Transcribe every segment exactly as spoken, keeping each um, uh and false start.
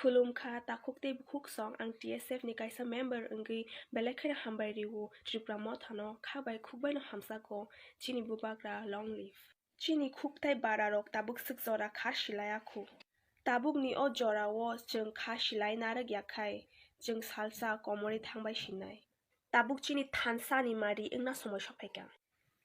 Khulumkha takhuk tei bukhuk song, ang T S F ni kaisa member wngwi belai kheno hambai rio. Tripura Motha no kha bai khuk bai no hamjago. Chini bubagra long live. Chini khuk tei bara rok tabuk swk jora kha silai akhu. Tabuk ni o jora o chwng kha silai narwk ya khai chwng salsa komorwi thangbai sinai. Tabuk chini thansa ni mari wngna somoi sokphaikha.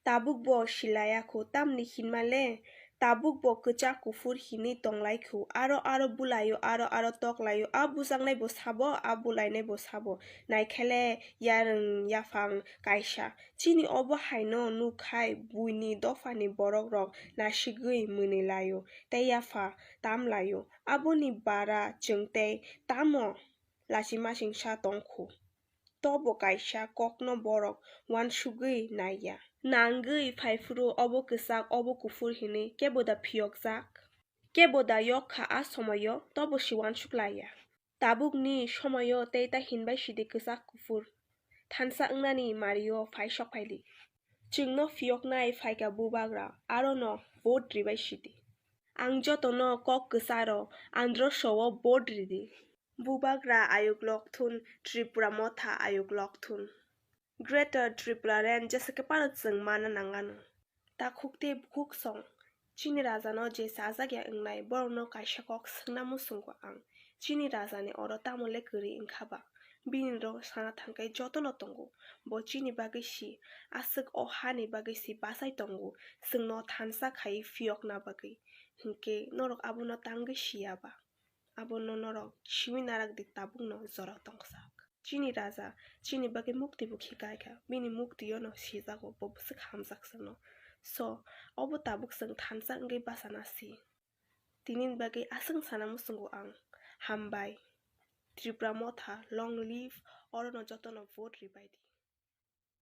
Tabuk bo silai akhu, tamni hinma le tabuk bo kwchak kuphur hinwi tonglaikhu, aro aro bulaio, aro aro toklaio, a bujaknai bo sabo, a bulainai bo sabo, naikhele yarwng yaphang kaisa. Chini obo haino nukhai buini dophani borok rok nasigwi mwnwi laio tei yapha tam laio, aboni bara chwng tei tamo lachimasingsa tongkhu. Tobo kaisa kokno borok uansugwi naiya. Nangwi phaiphuru obo kwchak, obo kuphur hinwi kebo da phiyokjak? Kebo da yok kha a somoio, tobo se uansuk laiya. Tabukni somoio tei ta hinbai sidi kwchak kuphur. Thansa wngnani mario phai sokphaili. Chwngno phiyoknai phaikha bubagra, arono vote ribai sidi. Ang jotono kok kwcharo androso o vote ridi. Bubagra ayuk lokthun, Tripura Motha ayuk lokthun. Greater Tripura Range jesa khe phano chwng mana nangano. Takhuk tei bukhuk song, chini rajano je chajak ya wngnai, borokno kaisa kok swngna muchungo ang. Chini rajani oro tamo le kwrwi wngkha ba? Bini rok sana thangkhe jotono tongo. Bo chini bagwi si, aswk o hani bagwi si bachai tongo. Chwngno thansa khai phiyokna bagwi. Hinkhe norok abono tangwi siya ba? Abono norok simi narak di, tabukno jora tongsak. Chini raja, chini bagwi mukti bo khikai kha, bini mukti o no sijago, bo bwswk hamjak chwngno. So, obo tabuk chwng thansa wngwi bachana si. Tinini bagwi aswk sana muchungo ang. Hambai. Tripura Motha, long live, orono jotono vote ribai di.